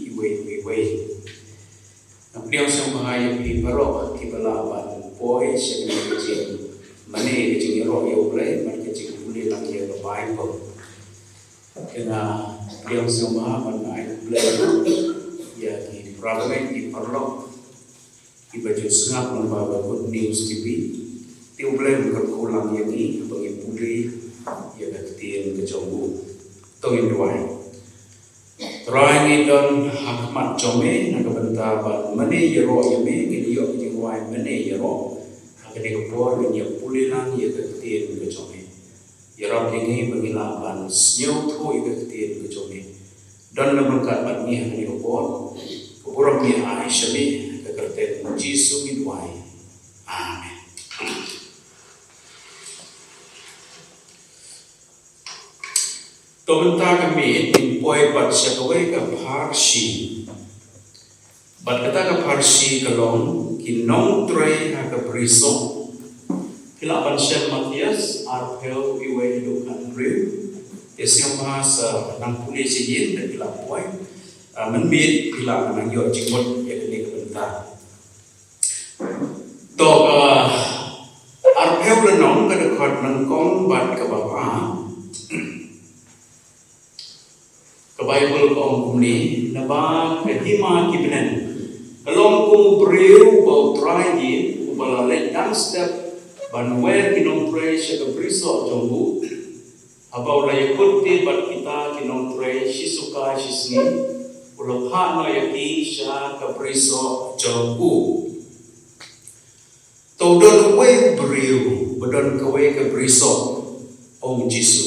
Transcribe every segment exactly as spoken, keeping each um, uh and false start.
iwei pa iwei. Nga pdiang sngewbha ïa phi baroh kiba lah ban poi sha kane ka jingmane, ka jingïaroh ïa U Blei, bad ka jingpule lang ïa ka Baibl. Te nga pdiang sngewbha ban ai khublei ïa ki para bangeit, ki paralok kiba ju sngap lyngba ka Good News T V. Te U Blei un kyrkhu lang ïa ngi haba ngi pule ïa ka ktien ka jong u. To ngin duwai. Trai, ngi don ha khmat jong me na ka bynta ban mane ïaroh ïa me, ngi ïoh ka jingrwai mane ïaroh. Ha kane ka por ngin ïa pule lang ïa ka ktien ka jong me. Ïarap ïa ngi ba ngin lah ban sngewthuh ïa ka ktien ka jong me. Don la bynta bad ngi ha kane ka por. Ka burom ngi ai sha me, ha ka kyrteng U Jisu ngi duwai. Amen. To mynta ka miet ngin poi pat sha kawei ka pharshi. Bad kata ka pharshi ka long ki nongtrei ha ka brisoh. Phi lah ban shem Mathaios arphew iwei haduh khathynriew. Te sngewbha sa nang pule sha ïing, da phi lah poi, ah, mynmiet phi lah nang ïoh jingmut ïa kane ka bynta. To, ah, arphew lynnong, ka dkhot nyngkong bad kaba ar. Ka Baibl ka ong kumne: Naba ka hima ki bneng ka long kum u briew uba u trai ïing, uba la leit dang step ban wer ki nongtrei sha ka brisoh jong u. Haba u la ïakut te bad kita ki nongtrei shi suka shi sngi, u la phah noh ïa ki sha ka brisoh jong u. To u don uwei u briew ba don kawei ka brisoh, ong u Jisu,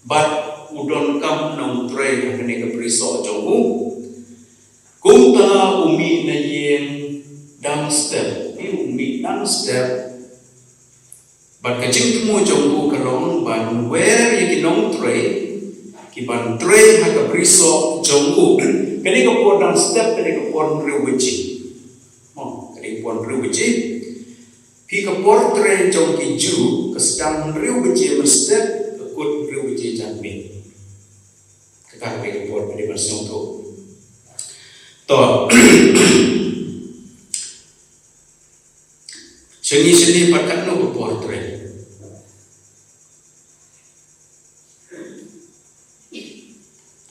bad u donkam nongtrei ha kane ka brisoh jong u. Kumta u mih na ïing dang step, u mih dang step. Bad ka jingthmu jong u ka long ban wer ïa ki nongtrei ki ban trei ha ka brisoh jong u. Kane ka por dang step, kane ka por hynriew baje. Mo, kane ka por hynriew baje. Phi, ka por trei jong ki Jiw ka sdang hynriew baje mynstep, ka kut hynriew baje janmiet. Kata ka dei ka por ba dei ban sngewthuh. To. Sha ngi shane pat katno ka por trei?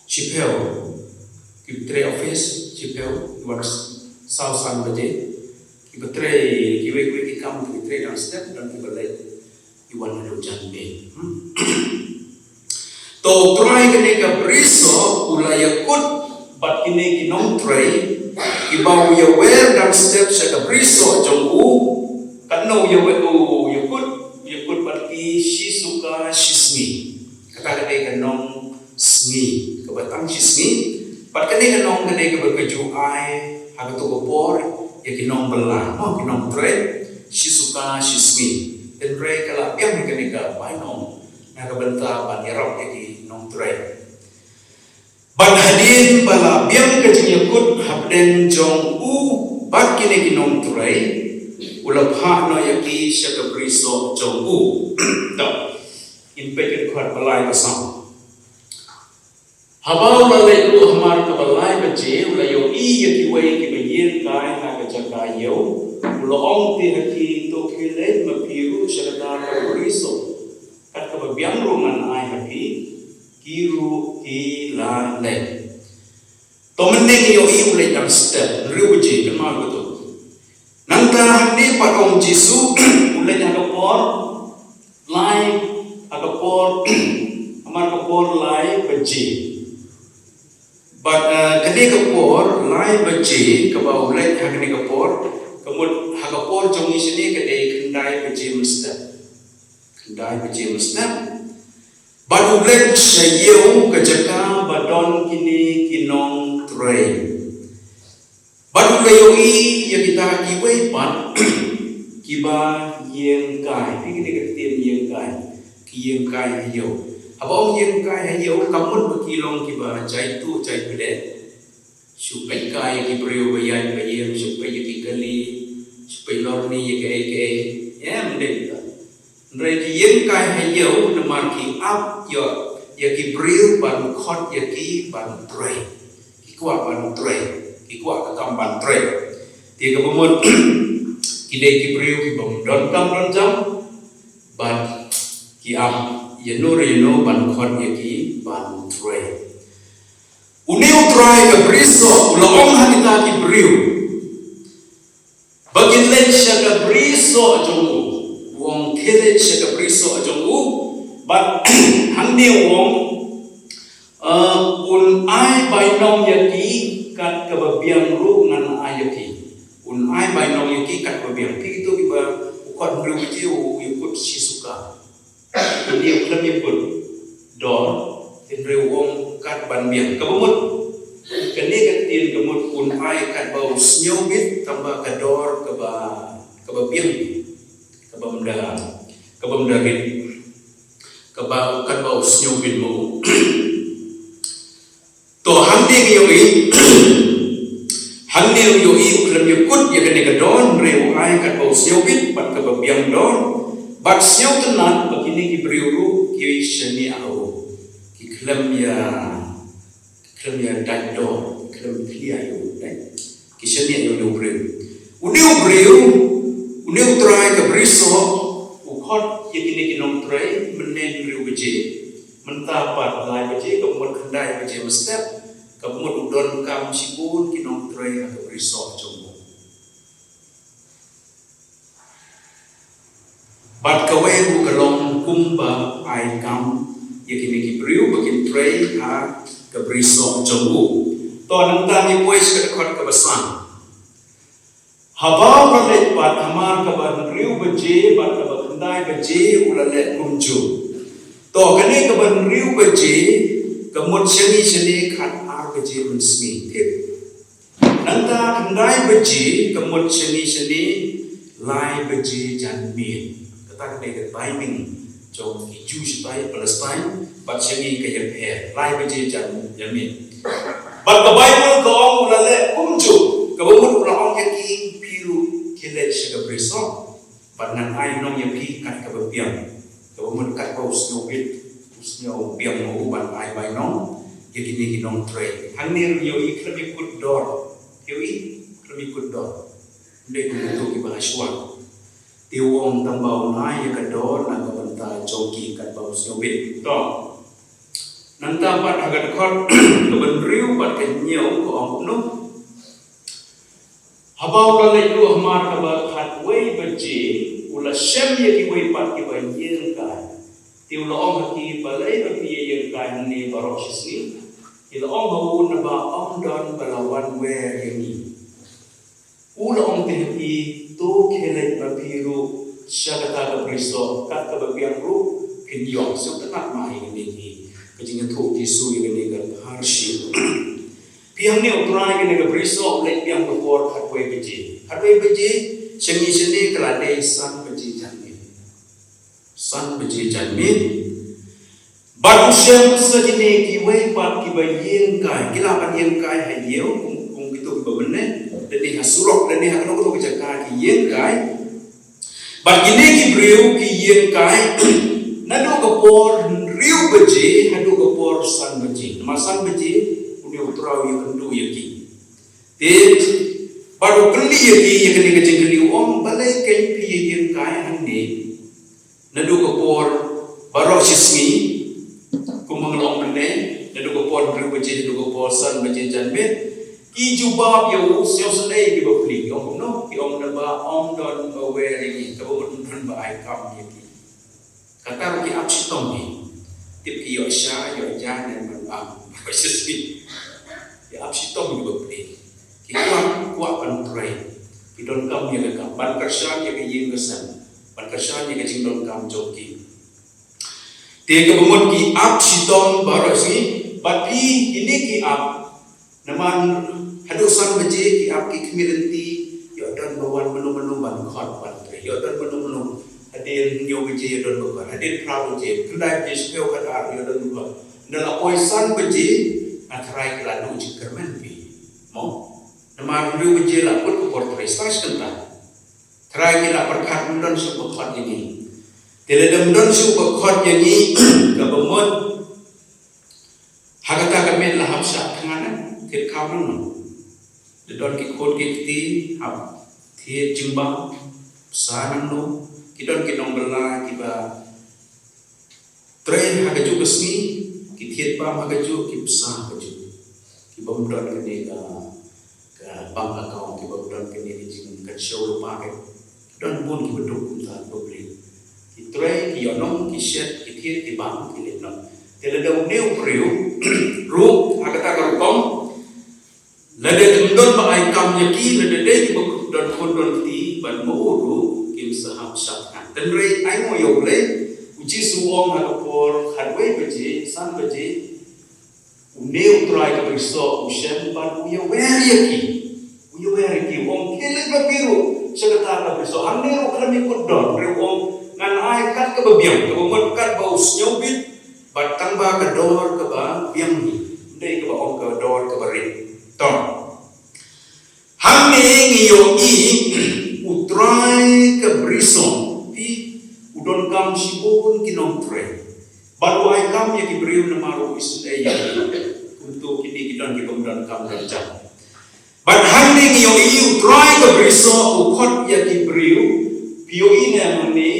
Shiphew kiba trei office, shiphew, ki wan saw san baje. Kiba trei kiwei kiwei ki kam, kiba trei dang step, don kiba leit ki wan haduh janmiet. Hmm. To u trai kane ka brisoh u la ïakut bad kine ki nongtrei kiba u ïawer dang step sha ka brisoh jong u. Katno u ïawer, u ïakut, u ïakut bad ki shi suka shi sngi. Kata ka dei ka nongsngi kaba tang shi sngi. Bad kane ka nong ka dei kaba ka ju ai ha kato ka por ïa ki nongbylla, mo, ki nongtrei, shi suka shi sngi. Hynrei ka la biang kane ka bainong na ka bynta ban ïarap ïa ki nongtrei. Bad hadien ba la biang ka jingïakut hapdeng jong u bad kine ki nongtrei, u la phah noh ïa ki sha ka brisoh jong u. To, ngin peit ka dkhot ba lai ba saw. Haba u la leit ruh hamar kaba lai baje, u la ïohi ïa kiwei kiba ïeng kai ha ka jaka ïew. U la ong te ha ki, to khie leit ma phi ruh sha kata ka brisoh, kat kaba biang ruh ngan ai ha phi. Ki ruh ki la leit. To mynne ngi ïohi u leit dang step, hynriew baje, kynmaw kato. Nangta hangne pat ong Jisu, u leit ha ka por lai, ha ka por, hamar ka por lai baje. Bad, eh, kane ka por lai baje, kaba u leit ha kane ka por, ka mut ha ka por jong ngi shane ka dei khyndai baje mynstep. Khyndai baje mynstep. Bad u leit sha ïew, ka jaka ba don kine ki nongtrei. Bad u la ïohi ïa kita kiwei pat kiba ïeng kai. Phi, kine ka ktien ïeng kai. Ki ïeng kai ha ïew. Haba ong ïeng kai ha ïew, kam mut ba ki long kiba jai tuh jai pdeng. Shu peit kai ïa ki briew ba ïaid ba ïeng, shu peit ïa ki kali, shu peit lorni ïa kaei kaei. Em dei ta. Hynrei ki ïeng kai ha ïew namar ki ap ïa, ïa ki briew ban khot ïa ki ban trei. Ki kwah ban trei, ki kwah ka kam ban trei. Te kaba mut ki dei ki briew ki bym don kam don jam, bad ki ap ïa no re ïa no ban khot ïa ki ban trei. Une U Trai ka brisoh u la ong ha kita ki briew ba kin leit sha ka brisoh jong u. U ong kin leit sha ka brisoh jong u. Bad hangne u ong, uh, un ai bainong ïa ki kat kaba biang ruh ngan ai ïa ki. Un ai bainong ïa ki kat kaba biang. Phi to kiba u khot briew ki u ïa kut shi suka. Kane u khlem ïa kut dor, hynrei u ong kat ban biang. Kaba mut, kane ka ktien ka mut un ai kat ba u sngewbit, tang ba ka dor kaba, kaba biang, kaba mda, kaba mda rit, kaba kat ba u sngewbit mo. To, hangne ngi ïohi, hangne ngi ïohi u khlem ïa kut ïa kane ka dor, hynrei u ai kat ba u sngewbit, bad kaba biang dor, bad sngewtynnat ba kine ki briew ruh ki shaniah ha u. Ki khlem ïa, ki khlem ïa dait dor, ki khlem khlieh ïa u, dait. Ki shaniah ïa une u briew. Une u briew, une U Trai ka brisoh, u khot ïa kine ki nongtrei, mynne hynriew baje. Mynta pat lai baje, ka mut khyndai baje mynstep, ka mut u don kam shibun ki nongtrei ha ka brisoh jong u. Bad kawei ruh ka long kumba ai kam ïa kine ki briew ba kin trei ha ka brisoh jong u. To, nangta ngi poi sha ka dkhot kaba san. Haba u la leit pat hamar kaba hynriew baje bad kaba khyndai baje u la leh kumjuh. To, kane kaba hynriew baje ka mut shane shane khat ar baje mynsngi. Tip. Nangta khyndai baje ka mut shane shane lai baje janmiet. Kata ka dei ka timing jong ki Jiw shatai Palestine, bad shane ka ïapher lai baje jan, janmiet. Bad ka Baibl ka ong u la leh kumjuh, kaba mut u la ong ïa ki, phi ruh kin leit sha ka brisoh. Bad ngan ai nong ïa phi kat kaba biang. Kaba mut kat ba u sngewbit, u sngew biang ma u ban ai bainong ïa kine ki nongtrei. Hangne ruh ïohi khlem ïa kut dor. Ïohi khlem ïa kut dor. Ym dei kum kito kiba ha shuwa. Te u ong tang ba un ai ïa ka dor na ka bynta jong ki kat ba u sngewbit. To. Nangta pat ha ka dkhot kaba hynriew bad ka hynñiew ka ong kumno. Haba u la leit ruh hamar kaba khatwei baje, u la shem ïa kiwei pat kiba ïeng kai. Te u la ong ha ki, balei ba phi ïeng kai hangne baroh shisngi? Ki la ong ha u, naba ym don ba la wan wer ïa ngi. U la ong te ha ki, to khie leit ma phi ruh sha kata ka brisoh, kat kaba biang ruh phin ïoh. Sngewtynnat ma ïa kane ki, ka jingïathuh Jisu ïa kane ka pharshi. Phi hangne U Trai, kane ka brisoh u leit biang ka por khatwei baje. Khatwei baje, sha ngi shane ka la dei san baje janmiet. San baje janmiet. Bad u shem sa kine kiwei pat kiba ïeng kai, ki lah ban ïeng kai ha ïew, kum, kum kito kiba mynne, lane ha surok, lane ha kano kano ka jaka ki ïeng kai. Bad kine ki briew ki ïeng kai naduh ka por hynriew baje haduh ka por san baje. Namar san baje une U Trai u ïakynduh ïa ki. Te bad u kylli ïa ki ïa kane ka jingkylli, u ong, balei kein phi ïeng kai hangne naduh ka por baroh shisngi, kumba nga la ong mynne, naduh ka por hynriew baje haduh ka por san baje janmiet? Ki jubab ïa u, sngewsynei kiba plie, ki ong kumno? Ki ong, naba ym don ba wer ïa ngi, kaba mut ym don ba ai kam ïa ki. Kata ruh ki ap shitom hi. Tip, ki ïoh sha, ïoh jan, ne ban ap baroh shisngi. Ki ap shitom kiba plie. Ki kwah, kwah ban trei. Ki donkam ïa ka kam ban kyrshan ïa ka ïing ka sem, ban kyrshan ïa ka jingdonkam jong ki. Te kaba mut ki ap shitom baroh shisngi, bad phi, kine ki ap. Namar haduh san baje ki ap, ki khmih lynti, ïoh don ba wan mano mano ban khot ban trei. Ïoh don mano mano. Hadien hynñiew baje ïoh don ba khot. Hadien phra baje, khyndai baje, shiphew, khatar ïoh don ba khot. Ynda la poi san baje, nga tharai ki la duh jingkyrmen phi. Mo? Namar hynriew baje la kut ka por trei, sa shi kynta. Tharai ki la pyrkhat, ym don shuh ba khot ïa ngi. Te lada ym don shuh ba khot ïa ngi, kaba mut ha kata ka miet la hap shah thngan, eh? Te Kam nangno. Da don ki khun ki kti, hap thied jingbam, bsa nangno, ki don ki nongbylla kiba trei ha kajuh ka sngi, ki thied bam ha kajuh, ki bsa ha kajuh. Ki bym don kane ka, ka bank account, ki bym don kane ka jingkynshew lypa ka. Ki don bun kiba duk kumta kiba briew. Ki trei, ki ïohnong, ki shet, ki thied, ki bam, ki leit noh. Te lada une u briew ruh ha kata ka rukom, lada ym don ba ai kam ïa ki, lada dei kiba don khun don kti, ban ma u ruh kim sa hap shad ngan. Hynrei ai nguh ïa U Blei, U Jisu u ong ha ka por khatwei baje, san baje, une u trai ka brisoh u shem bad u ïawer ïa ki. U ïawer ïa ki, u ong, khie leit ma phi ruh sha kata ka brisoh. Hangne ruh khlem ïakut don, hynrei u ong, ngan ai kat kaba biang, kaba mut kat ba u sngewbit, bad tang ba ka dor kaba biang hi, ym dei kaba ong ka dor kaba rit. To. Hangne ngi ïohi u trai ka brisoh, phi, u donkam shibun ki nongtrei. Bad u ai kam ïa ki briew namar u isynei ïa ki. Kumto kine ki don ki bym donkam donkam. Bad hangne ngi ïohi u trai ka brisoh u khot ïa ki briew. Phi ïohi ne em hangne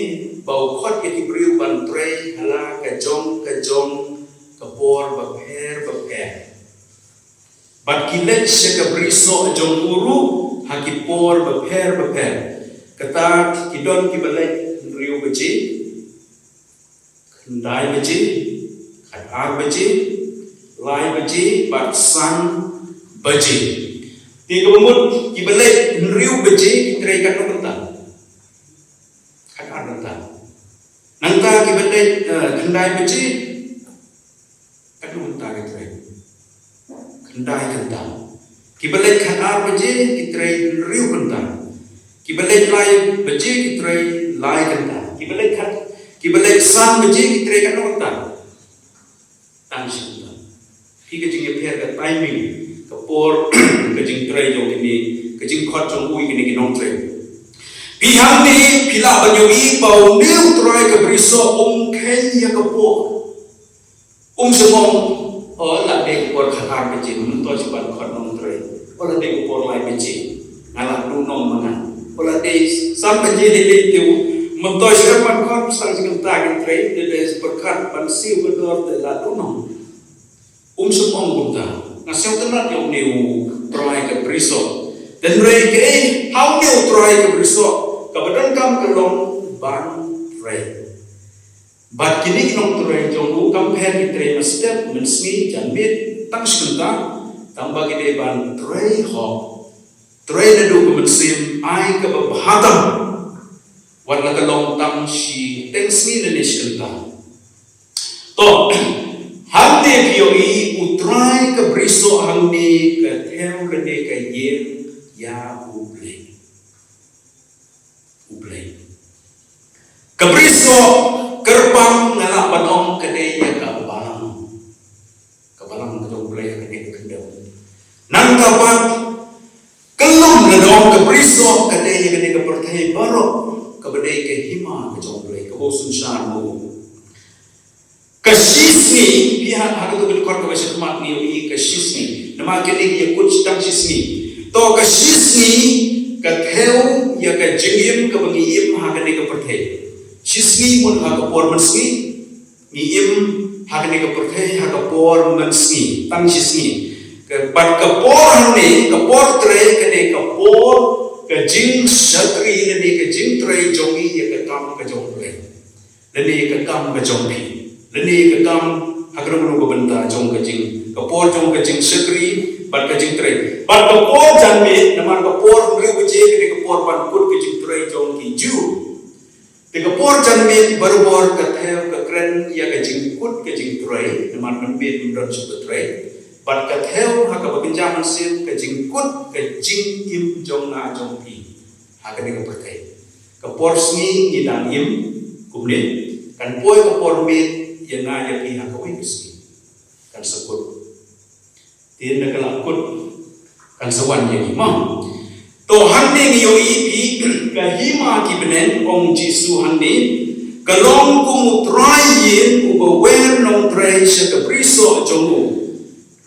ba u khot ïa ki briew ban trei ha la ka jong ka jong ka por bapher bapher. Bad ki leit sha ka brisoh jong u ruh ha ki por bapher bapher. Kata ki don kiba leit hynriew baje, khyndai baje, khatar baje, lai baje, bad san baje. Te kaba mut kiba leit hynriew baje ki trei katno kynta? Khatar kynta. Nangta kiba leit, eh, khyndai baje, katno kynta ki trei? Khyndai kynta. Kiba leit khatar baje ki trei hynriew kynta. Kiba leit lai baje ki trei lai kynta. Kiba leit khat, kiba leit san baje ki trei katno kynta? Tang shi kynta. Phi, ka jingïapher ka timing, ka por ka jingtrei jong kine, ka jingkhot jong u ïa kine ki nongtrei. Phi, hangne phi lah ban ïohi ba une u trai ka brisoh um kheiñ ïa ka por. Um shym ong, o, la dei ka por khatar baje, mynta shu ban khot nongtrei. O, la dei ka por lai baje, nga la duhnong ma nga. O, la dei san baje lei lei te u, mynta shu ban khot, san shi kynta kin trei, te dei pyrkhat ban siew ka dor te la duhnong. Um shym ong kumta. Nga sngewtynnat ïa une u trai ka brisoh. Hynrei kaei, ha une u trai ka brisoh, kaba donkam ka long ban trei. Bad kine ki nongtrei jong u kam pher ki trei mynstep, mynsngi, janmiet, tang shi kynta, tangba ki dei ban trei hok. Trei naduh ka mynsiem, ai kaba bha tam. Wat la ka long tang shiteng sngi lane shi kynta. To, hangne phi ïohi u trai ka brisoh hangne ka thew lane ka ïeng ïa U Blei. U Blei. Ka brisoh kyrpang nga lah ban ong ka dei ïa ka balang. Ka balang ka jong U Blei ha kane ka khyndew. Nangta pat, ka lum la dong ka brisoh ka dei ïa kane ka pyrthei baroh, kaba dei ka hima ka jong U Blei, kaba u synshar ma u. Ka shisngi, phi, ha, ha kato ka dkhot kaba sha khmat ngi ïohi ka shisngi. Namar kine ki ïakut tang shisngi. To ka shisngi, ka thew ïa ka jingim kaba ngi im ha kane ka pyrthei. Shisngi mut ha ka por mynsngi, ngi im ha kane ka pyrthei ha ka por mynsngi, tang shisngi. Ka, bad ka por hangne, ka por trei, kane ka por ka jingshakri lane ka jingtrei jong ngi ïa ka kam ka jong U Blei. Lane ka kam ka jong phi. Lane ka kam ha kano kano ka bynta jong ka jing, ka por jong ka jingshakri bad ka jingtrei. Bad ka por janmiet, namar ka por hynriew baje kane ka por ban kut ka jingtrei jong ki Jiw. Te ka por janmiet barabor ka thew ka kren ïa ka jingkut ka jingtrei, namar mynmiet ym don shuh ka trei. Bad ka thew ha kaba kynja mynsiem ka jingkut ka jingim jong nga jong phi ha kane ka pyrthei. Ka por sngi ngi dang im kumne, kan poi ka por miet ïa nga ïa phi ha kawei ka sngi. Kan sa kut. Te ynda ka la kut, kan sa wan ïa ngi, mo. To hangne ngi ïohi phi, ka hima ki bneng, ong Jisu hangne, ka long kum u trai ïing uba wer nongtrei sha ka brisoh jong u.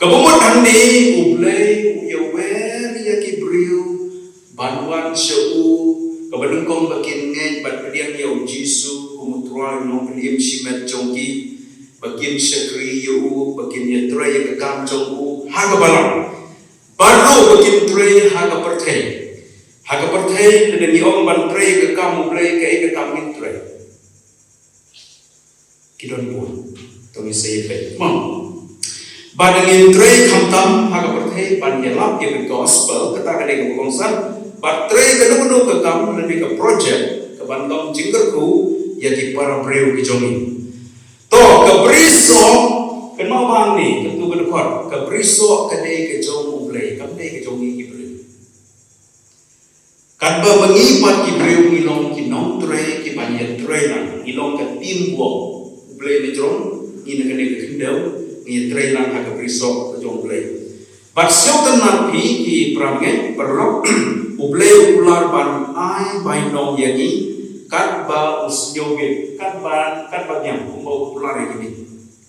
Kaba mut hangne, U Blei u ïawer ïa ki briew ban wan sha u, kaba nyngkong ba kin ngeit bad pdiang ïa U Jisu kum U Trai Nongpynim shimet jong ki, ba kin shakri ïa u, ba kin ïatrei ïa ka kam jong u ha ka balang, bad ruh ba kin trei ha ka pyrthei. Ha ka pyrthei, lada ngi ong ban trei ïa ka kam U Blei, kaei ka kam ngin trei? Ki don bun. To ngin sa ïa peit. Mo. Bad ngin trei khamtam ha ka pyrthei ban ïalap ïa ka gospel, kata ka dei kaba kongsan. Bad trei kano kano ka kam lane ka project kaban long jingkyrkhu ïa ki para briew ki jong ngi. To, ka brisoh, kynmaw ba hangne, katto ka dkhot, ka brisoh ka dei ka jong U Blei, kam dei ka jong ngi ki briew. Katba ma ngi pat ki briew ngi long ki nongtrei kiban ïatrei lang, ngi long ka teamwork. U Blei na jrong, ngi na kane ka khyndew, ngi ïatrei lang ha ka brisoh ka jong U Blei. Bad sngewtynnat phi ki para bangeit, paralok, U Blei u kular ban ai bainong ïa ngi katba u sngewbit, katba, katba biang, kumba u kular ïa ngi.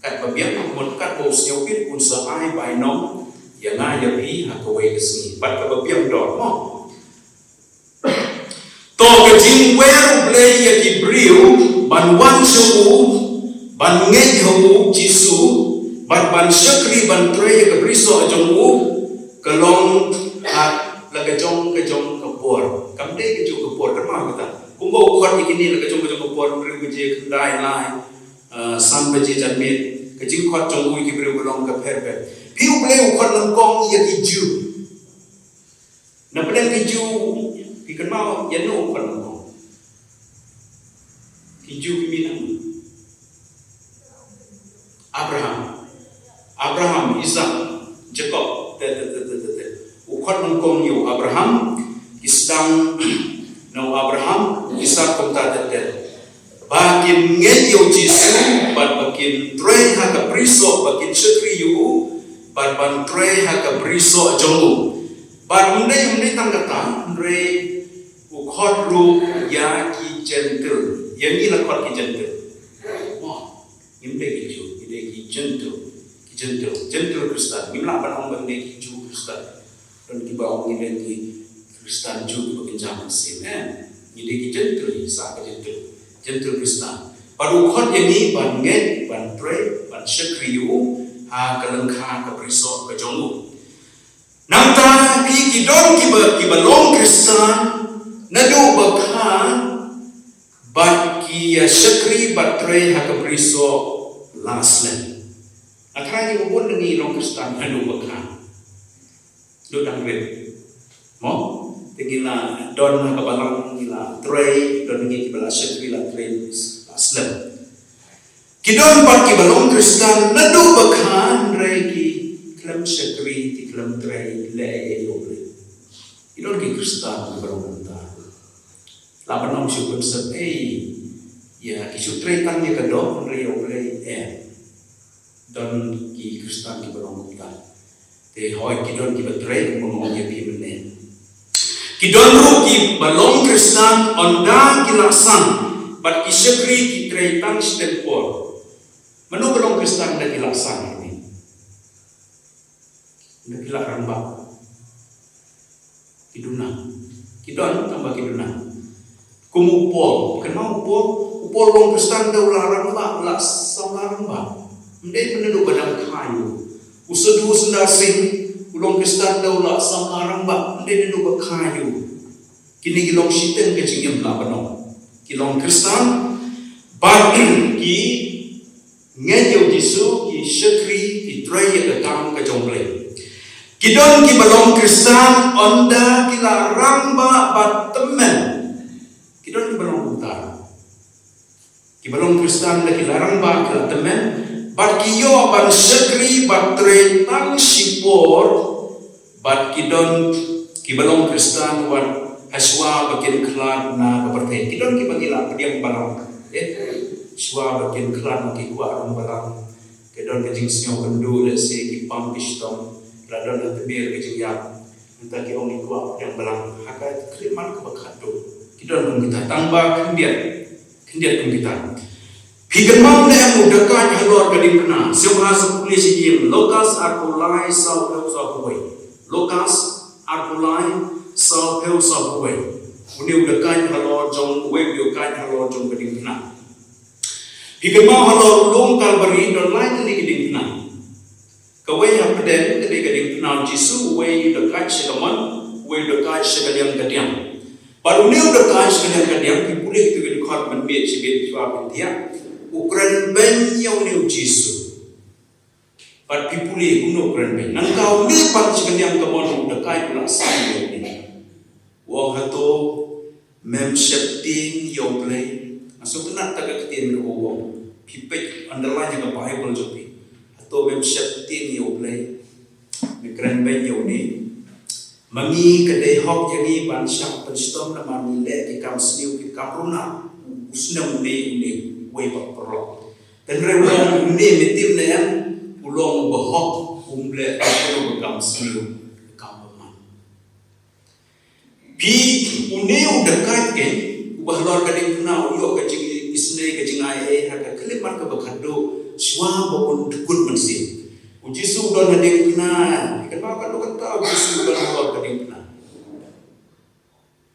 Katba biang, mut katba u sngewbit un sa ai bainong ïa nga ïa phi ha kawei ka sngi. Bad kaba biang dor, mo. To, ka jingwer U Blei ïa ki briew ban wan sha u, ban ngeit ha U Jisu, bad ban shakri ban trei ïa ka brisoh jong u, ka long ha la ka jong ka jong ka por. Kam dei ka jong ka por, kynmaw kata. Kumba u khot ïa kine la ka jong ka jong ka por, hynriew baje, khyndai, lai, ah, san baje janmiet. Ka jingkhot jong u ïa ki briew ka long ka pher pher. Phi, U Blei u khot nyngkong ïa ki Jiw. Na pdeng ki Jiw, phi kynmaw ïa no u khot nyngkong? Ki Jiw ki mih na Abraham. Abraham, Isak, Jakob, te, te, te. U khot nyngkong ïa u Abraham, ki sdang na u Abraham, u Isak kumta te, te. Ba kin ngeit ïa U Jisu, bad ba kin trei ha ka brisoh, ba kin shakri ïa u, bad ban trei ha ka brisoh jong u. Bad ym dei, ym dei tang kata, hynrei u khot ruh ïa ki Jentil. Ïa ngi la khot ki Jentil. Mo, ngim dei ki Jiw, ngi dei ki Jentil. Ki Jentil, Jentil Khristan. Ngim lah ban ong ba ngi dei ki Jiw Khristan. Don kiba ong ngi dei ki Khristan Jiw kiba kynja mynsiem, eh. Ngi dei ki Jentil, sa ka Jentil. Jentil Khristan. Bad u khot ïa ngi ban ngeit, ban trei, ban shakri ïa u ha ka lyngkha ka brisoh ka jong u. Nangta phi, ki don kiba, kiba long Khristan naduh ba kha, bad ki ïa shakri bad trei ha ka brisoh la slem. Nga tharai ngi bun ngi long Khristan naduh ba kha. Duh dang rit. Mo? Te ngi la don ha ka balang, ngi la trei, don ngi kiba la shakri, la trei la slem. Ki don pat kiba long Khristan naduh ba kha, hynrei ki khlem shakri, ki khlem trei, leh ei ei ïa U Blei. Ki don ki Khristan kiba long kumta. Lah ban ong shu pynsep ei, ïa ki shu trei tang ïa ka doh, hynrei ïa U Blei em. Don ki Khristan kiba long kumta. Te hooid, ki don kiba trei, kumba nga ong ïa phi mynne. Ki don ruh kiba long Khristan ynda ki la sang, bad ki shakri, ki trei tang shiteng por. Mano ba long Khristan ynda ki la sang hangne? Ynda ki la rangbah. Ki duna. Ki don tang ba ki duna. Kum u Paul, kynmaw u Paul, u Paul u long Khristan ynda u la rangbah, u la samla rangbah. Ym dei naduh ba dang kha ïa u. U Sadhu Sundar Singh, u long Khristan ynda u la samla rangbah, ym dei naduh ba kha ïa u. Kine ki long shiteng ka jingim, lah ban ong. Ki long Khristan, bad ki ngeit ïa U Jisu, ki shakri, ki trei ïa ka kam ka jong U Blei. Ki don kiba long Khristan ynda ki la rangbah bad tymmen. Ki don kiba long kumta. Kiba long Khristan ynda ki la rangbah, ki la tymmen, bad ki ïoh ban shakri bad trei tang shipor, bad ki don kiba long Khristan wat hashwa ba kin khlad na ka pyrthei. Ki don kiba ngi la pdiang balang. Eh, shwa ba kin khlad ki kwah rung balang. Ki don ka jingsngew kynduh, lehse ki pang ki shitom, la don ha tmier ka jingïap. Mynta ki ong ki kwah pdiang balang. Ha ka khlieh man kaba khatduh. Ki don kum kita, tang ba khyndiat. Khyndiat kum kita. Phi kynmaw ne em u dakaid halor ka diengphna? Sngewbha sa pule sha ïing, Lukas arphew lai, sawphew, sawphew wei. Lukas arphew lai, sawphew, sawphew wei. Une u dakaid halor jong, uwei u dakaid halor jong ka diengphna. Phi kynmaw halor u lum Kalbari don lai tylli ki diengphna. Kawei ha pdeng ka dei ka diengphna u Jisu, uwei u dakaid sha ka mon, uwei u dakaid sha ka liang ka diang. Bad une u dakaid sha ka liang ka diang, phi pule kito ki dkhot mynmiet shibit, shuwa ban thiah. U kren beiñ ïa une u Jisu. Bad phi pule kumno u kren beiñ. Nangta une pat sha ka liang ka mon u dakaid u la san ïa une. U ong, hato mem sheptieng ïa U Blei? Nga sngewtynnat ïa ka ktien kaba u ong. Phi peit, underline ïa ka Bible jong phi. Hato mem sheptieng ïa U Blei? Me kren beiñ ïa une. Ma ngi ka dei hok ïa ngi ban shah pynshitom namar ngi leh ki kam sniew ki kam runa. U snem une, une uwei ba paralok. Hynrei u long une, me tip ne em, u long uba hok, um leh ïa kano ka kam sniew, ka kam bymman. Phi, une u dakaid keiñ, uba halor ka diengphna u ïoh ka jingisynei, ka jingai ei ha ka khyllipmat kaba khatduh shuwa ba un dkut mynsiem. U Jisu u don ha diengphna, kynmaw katno kynta u Jisu u don halor ka diengphna?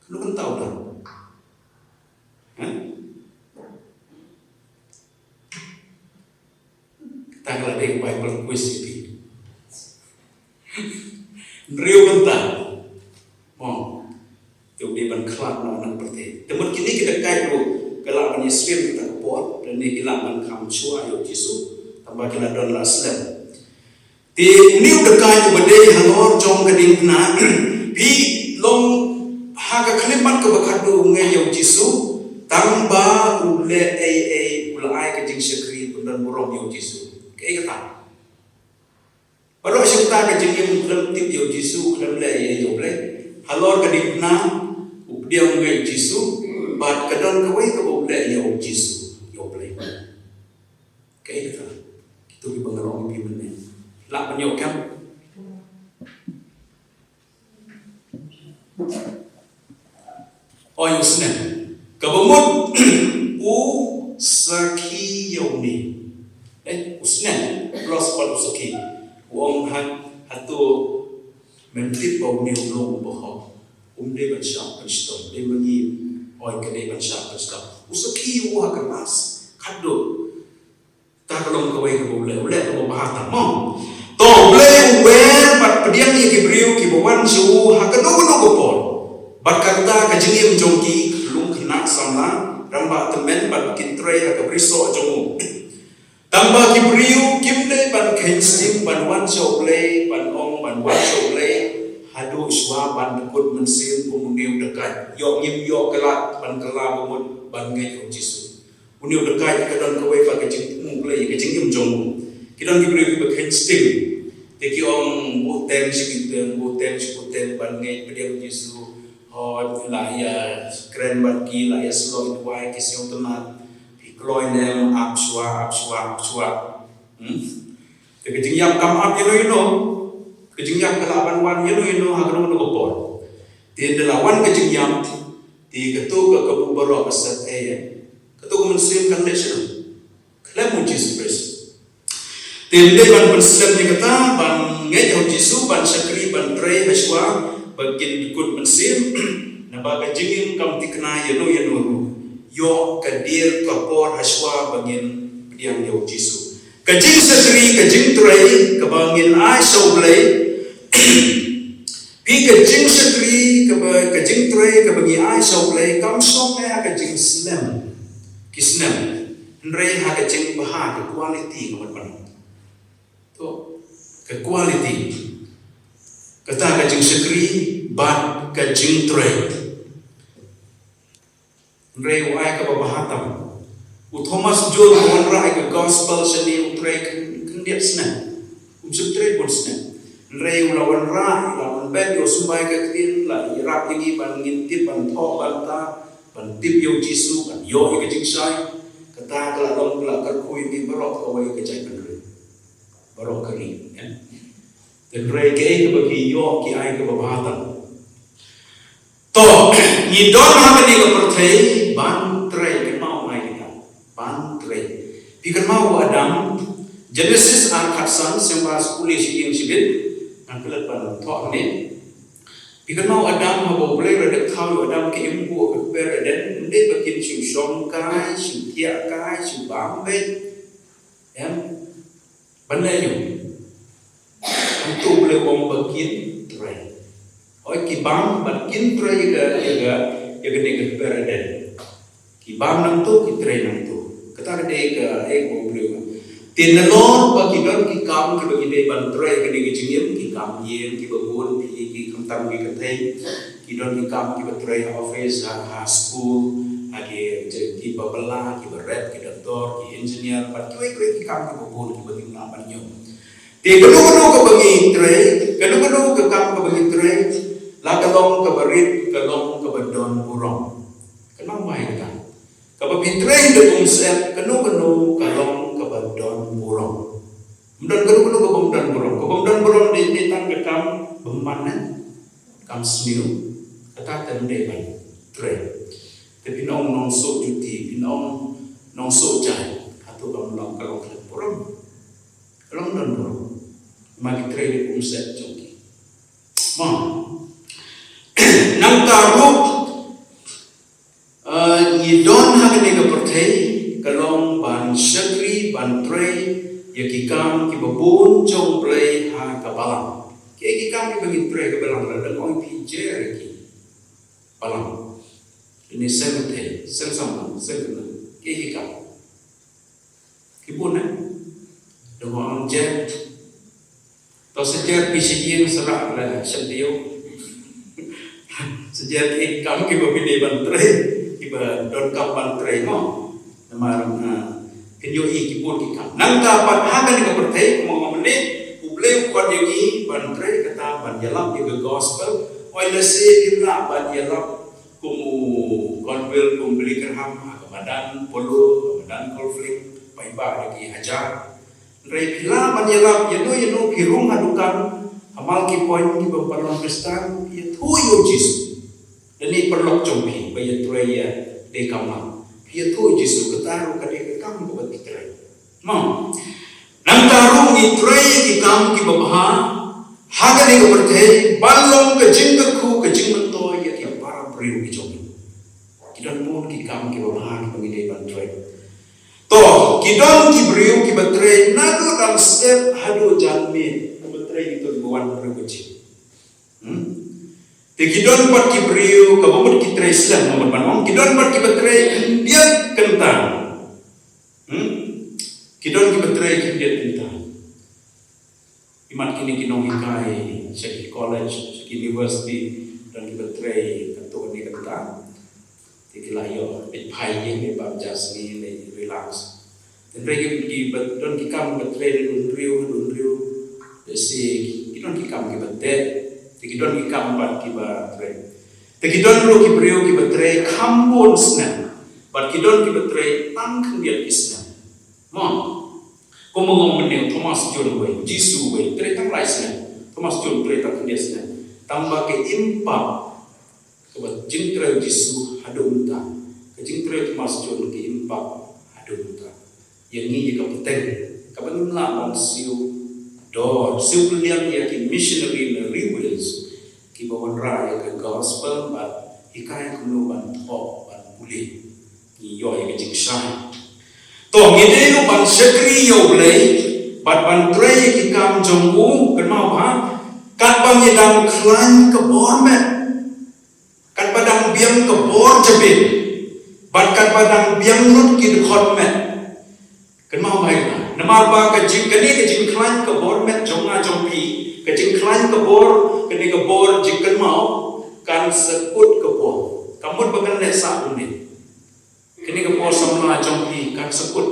Katno kynta u don? Ha? Kata ka la dei Bible quiz ïa phi. Hynriew kynta. Mo. Te u dei ban khlad noh na pyrthei. Te mut kine ki dakaid ruh ki lah ban ïasyriem kata ka por, lane ki lah ban kham shuwa ïa u Jisu. Tangba ki la don la slem. Te une u dakaid uba dei halor jong ka diengphna, phi, long ha ka khyllipmat kaba khatduh u ngeit ïa u Jisu, tangba u leh ei ei, u la ai ka jingshakri, u don burom ïa u Jisu. Kaei kata? Baroh shi katta ka jingim u khlem tip ïa u Jisu, u khlem leh ei ei ïa U Blei. Halor ka diengphna u pdiang u ngeit u Jisu, bad ka don kawei kaba u leh ïa u Jisu, ïa U Blei. Kaei kata? Kito kiba nga ong ïa phi mynne. Lah ban ïoh kem? Oi, u snem. Kaba mut u sakhi ïa une. Eh, u snem. Plus pat u sakhi. U ong, ha, hato mem tip ba une u long uba hok? Um dei ban shah pynshitom. Dei ma ngi, oi, ka dei ban shah pynshitom. U sakhi ïa u ha ka last. Khatduh. Kata ka long kawei kaba u leh, u leh kaba bha tam mo. To, U Blei u wer bad pdiang ïa ki briew kiba wan sha u ha kano kano ka por. Bad kata ka jingim jong ki, lum khynnah samla, rangbah tymmen bad ki trei ha ka brisoh jong u. Tangba ki briew kim dei ban kheiñ sting ban wan sha U Blei, ban ong ban wan sha U Blei haduh shuwa ban dkut mynsiem kum une u dakaid. Ïoh ngim ïoh ka lad ban kylla ba mut ban ngeit ha u Jisu. Une u dakaid ka don kawei pat ka jingthmu Blei ka jingim jong u. Ki don ki briew kiba kheiñ sting. Te ki ong buh teng shi buh teng, buh teng shi buh teng ban ngeit pdiang Jisu. Hooid, la ïa kren bad ki, la ïa shlok duwai, ki sngewtynnat. Phi kloi ne em, ap shuwa, ap shuwa, ap shuwa. Hmm? Te ka jingïap kam ap ïano ïano. Ka jingïap ka lah ban wan ïano ïano ha kano kano ka por. Te ynda la wan ka jingïap, te kato ka kabu baroh ka set ei, eh. Kato ka mynsiem kan leh shano? Khlem u Jisu Khrist. Te ym dei ban pynslem ïa kata, ban ngeit ha u Jisu, ban shakri, ban trei ha shuwa ba kin dkut mynsiem. Naba ka jingim kam thikna ïano ïano ruh. Ïoh ka dier ka por ha shuwa ba ngin pdiang ïa u Jisu. Ka jingshakri, ka jingtrei kaba ngin ai sha U Blei. Phi, ka jingshakri kaba, ka jingtrei kaba ngi ai sha U Blei kam shong ne ha ka jingslem ki snem, hynrei ha ka jingbha, ka quality, nga mut ban ong. To, ka quality. Kata ka jingshakri bad ka jingtrei. Hynrei u ai kaba bha tam. U Thomas Jones u wanrah ïa ka gospel shane u trei khyn-, khyndiat snem. Um shym trei bun snem. Hynrei u la wanrah, u la wanbet, u symbai ka ktien, la ïarap ïa ngi ban ngin tip, ban thoh, ban ta, ban tip ïa u Jisu, ban ïoh ïa ka jingshai. Kata ka la long, ka la kyrkhu ïa ngi baroh kawei ka jaitbynriew. Baroh ka ri, eh. Hynrei kaei kaba ki ïoh, ki ai kaba bha tam. To, ngi don ha kane ka pyrthei ban trei, kynmaw ngai kita, ban trei. Phi kynmaw u Adam, Genesis ar khatsan, sngewbha shu pule sha ïing shibit, ngan klet ban thoh hangne. Phi kynmaw u Adam, haba U Blei u la dep thaw ïa u Adam, ka im buh ha ka kper Eden, ym dei ba kin shu shong kai, shu thiah kai, shu bam beit. Em, ban leh ïa u. Hangto U Blei u ong ba kin trei. Hooid, ki bam bad kin trei ïa ka, ïa ka, ïa kane ka kper Eden. Ki bam nangto, ki trei nangto. Kata ka dei ka, eh, ka U Blei. Te nalor ba ki don ki kam kiba ki dei ban trei ha kane ka jingim, ki kam ïing kiba bun, ki, ki khamtam ki kynthei. Ki don ki kam kiba trei ha office, ha, ha school, ha ki, kiba bylla, kiba rep, ki doktor, ki engineer, bad kiwei kiwei ki kam kiba bun kiba ngim lah ban ñium. Te kano kano kaba ngi trei, kano kano ka kam kaba ngi trei, la ka long kaba rit, ka long kaba don burom. Kano mai ka? Kaba phi trei da bun sep, kano kano ka long kaba don burom. Ym don kano kano kaba ym don burom. Kaba ym don burom dei, dei tang ka kam bymman, eh? Kam sniew. Kata te ym dei ban trei. Te phin ong nongsoh juti, phin ong nongsoh jaiñ. Hato kam long, ka long khlem burom? Ka long don burom. Ma ki trei da bun sep jong ki. Mo. Nangta ruh, eh, ngi don ha kane ka pyrthei, ka long ban shakri, ban trei ïa ki kam kiba bun jong U Blei ha ka balang. Kiei ki kam kiba ngin trei ha ka balang, lada ong phi jer ïa ki? Balang. Kine seng kynthei, seng samla, seng kynthei. Kiei ki kam? Ki bun, eh? Dang ong jer. To sa jer phi sha ïing, sa rah la sha taïew. Sa jer ki kam kiba phi dei ban trei, kiba donkam ban trei, mo. Namar, ah, phin ïohi ki bun ki kam. Nangta pat ha kane ka pyrthei, kumba nga ong mynne, U Blei u khot ïa ngi ban trei, kata ban ïalap ïa ka gospel. Oi, lehse phim lah ban ïalap kum u Colville, kum Billy Graham, ha ka madan polo, ha ka madan golf link, paidbah da ki hajar. Hynrei phi lah ban ïalap ïano ïano, phi rung ha dukan, ha Multipoint, kiba pynlong Khristan, phi ïathuh ïa u Jisu. Lane paralok jong phi ba ïatrei ïa dei kamlang, phi ïathuh ïa u Jisu, kata ruh ka dei ka kam kaba phi trei. Mo. Nangta ruh ngi trei ïa ki kam kiba bha ha kane ka pyrthei, ban long ka jingkyrkhu, ka jingmyntoi ïa ki para briew ki jong ngi. Ki don bun ki kam kiba bha kiba ngi dei ban trei. To, ki don ki briew kiba trei naduh dang step haduh janmiet, kiba trei, ki don ba wan briew ka jing. Hmm? Te ki don pat ki briew, kaba mut ki trei slem, nga mut ban ong, ki don pat kiba trei khyndiat kynta. Hmm? Ki don kiba trei khyndiat kynta. Imat kine ki nonghikai sha ki college, sha ki university, don kiba trei katto katne kynta. Te ki la ïoh beit phai ïing, beit bam ja sngi, beit relax. Hynrei ki, ki ba don ki kam ba trei da hynriew, da hynriew. Te shi ki don ki kam kiba teh. Te ki don ki kam pat kiba trei. Te ki don ruh ki briew kiba trei kham bun snem. Bad ki don kiba trei tang khyndiat ki snem. Mo. Kumba nga ong mynne, Thomas Jones wei, Jisu wei, trei tang lai snem. Thomas Jones trei tang khyndiat snem. Tang ba ka impact kaba jingtrei Jisu haduh mynta, ka jingtrei Thomas Jones ka impact haduh mynta. Ïa ngi, ïa ka pateng, kaba ngim lah ban siew dor, siew pynliang ïa ki missionary na Reunion, kiba wanrah ïa ka gospel bad hikai kumno ban thoh, ban pule. Ngi ïoh ïa ka jingshai. To, ngi dei ruh ban shakri ïa U Blei bad ban trei ïa ki kam jong u, kynmaw bha, katba ngi dang khlaiñ ka bor met. Katba dang biang ka bor jabieng, bad katba dang biang lut ki dkhot met. Kynmaw bha ïa kane, namar ba ka jing, kane ka jingkhlaiñ ka bor met jong nga jong phi, ka jingkhlaiñ ka bor, kane ka bor jingkynmaw, kan sa kut ka por. Ka mut ba kan leh sah kumne. Kane ka por samla jong phi kan sa kut.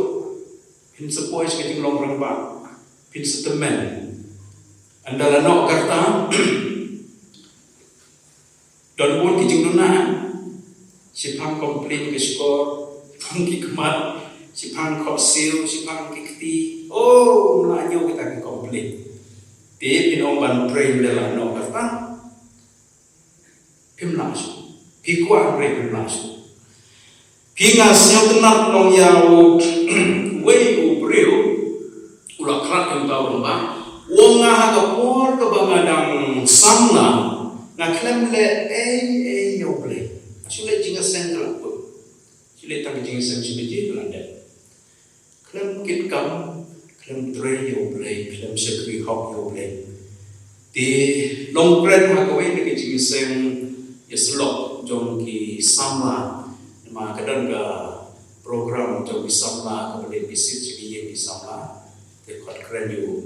Phin sa poi sha ka jinglong rangbah. Phin sa tymmen. Ynda la noh ka rta, don bun ki jingduna. Shiphang complain ki shkor, shiphang ki khmat, shiphang khohsiew, shiphang ki kti. Oh, ym lah ñiew kita ki complain. Te phin ong ban trei ynda la noh ka rta. Phim lah shuh. Phi kwah hynrei phim lah shuh. Phi, nga sngewtynnat nongïaw, uwei u samla, nga khlem leh ei ei ïa U Blei. Nga shu leh jingïaseng ka la kut. Shu leh tang ka jingïaseng shu leh jingïaseng. Khlem kit kam, khlem trei ïa U Blei, khlem shakri hok ïa U Blei. Te long kren ha kawei na ka jingïaseng ïasyllok jong ki samla. Namar ka don ka program jong ki samla kaba leit visit sha ki ïing ki samla. Te khot kren ïa u.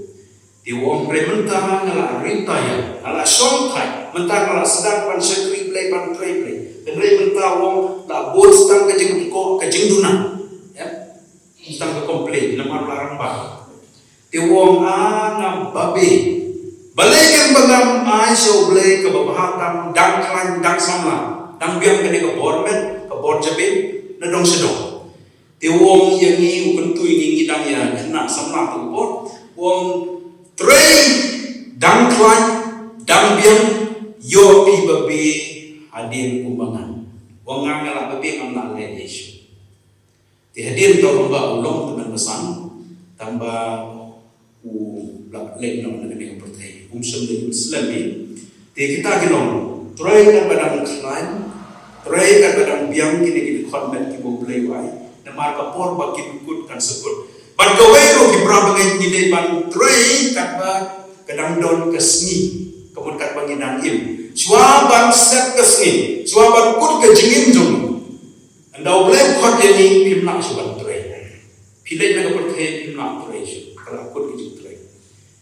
Te u ong hynrei mynta nga la ri ïa, nga la shong thait, mynta nga la sdang ban shakri Blei ban trei Blei. Hynrei mynta u ong la bun sdang ka jingkyrkhu ka jingduna. Ym tang ka complain namar la rangbah. Te u ong a nga babe. Balei kin ba ngam ai sha U Blei kaba bha tam dang khlaiñ dang samla dang biang kane ka bor met ka bor jabieng na dong sha dong. Te u ong ïa ngi u kyntu ïa ngi ngi dang ïa khynnah samla tu bor. U ong trei dang khlaiñ dang biang ïoh phi babe hadien kumba ngan. U ong nga nga la babe ngam lah leh ei ei shuh. Te hadien to kumba u long tymmen basan tangba u la leit noh na kane ka pyrthei. Um shym leit slem hi. Te kita ki long trei katba dang khlaiñ, trei katba dang biang kine ki dkhot met kiba U Blei u ai. Namar ka por ba kin kut kan sa kut. Bad kawei ruh ki para bangeit ngi dei ban trei katba ka dang don ka sngi. Ka mut katba ngi dang im. Shuwa ban set ka sngi, shuwa ban kut ka jingim jong ngi. Ynda U Blei u khot ïa ngi phim lah shuh ban trei. Phi leit na ka pyrthei phim lah trei shuh, ka la kut ka jingtrei.